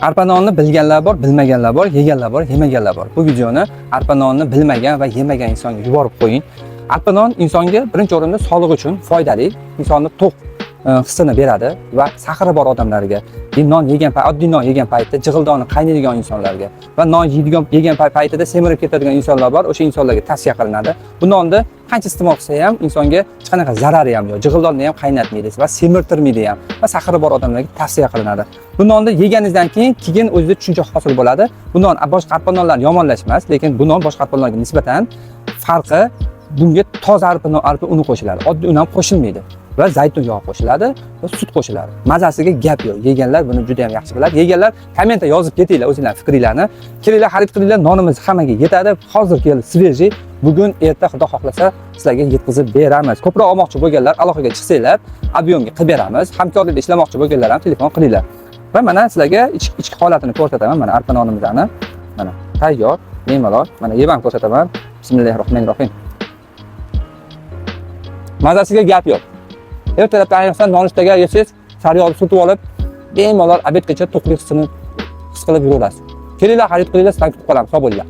Arpa nonni bilganlar bor, bilmaganlar bor, yeganlar bor, yemaganlar bor. Bu videoni arpa nonni bilmagan va yemagan insonga yuborib qo'ying. Arpa non insonga birinchi o'rinda sog'liq uchun foydali, insonni to'q hissini beradi va saxari bor odamlarga, non yegan oddiy non yegan paytda jig'ildoni qaynaydigan insonlarga va non yeydigan yegan paytida semirib ketadigan insonlar bor, o'sha insonlarga tavsiya qilinadi. Bu nonni qancha iste'mol qilsa ham insonga hech qanaqa zarari ham yo'q, jig'ildonni ham qaynatmaydi va semirtirmaydi ham va saxari bor odamlarga tavsiya qilinadi. Bu nonni yeganingizdan keyin o'zida tushuncha hosil bo'ladi. Bu non boshqa arpa nonlarni yomonlash emas, lekin bu non boshqa arpa nonlarga nisbatan farqi, bunga toza arpa uni qo'shiladi. Oddiy un ham qo'shilmaydi va zaytun yog'i qo'shiladi va sut qo'shiladi. Mazasiga gap yo'q. Yeganlar buni juda ham yaxshi biladi. Yeganlar kommentda yozib ketinglar o'zinglar fikringlarni. Kelinglar, xarid qilinglar, nonimiz hammaga yetadi. Hozir keldi, свежий. Bugun, erta, Xudo xohlasa, sizlarga yetkazib beramiz. Ko'proq olmoqchi bo'lganlar aloqaga chiqsanglar, объём ga qilib beramiz. Hamkorlikda ishlamoqchi bo'lganlar ham telefon qilinglar. Va mana sizlarga ichki holatini ko'rsataman. Mana arpa nonimizni. Mana tayyor, bemalol. Mana yeb ham ko'rsataman. Bismillahirrohmanirrohim. Mazasiga gap yo'q. Ertalabdan ayniqsa nonushtaga yesangiz, sariyog'ni surtib olib, bemalol обед gacha to'qlik hissini his qilib yuraverasiz. Kelinglar, xarid qilinglar, sizlarni kutib qolamiz. Sog' bo'linglar.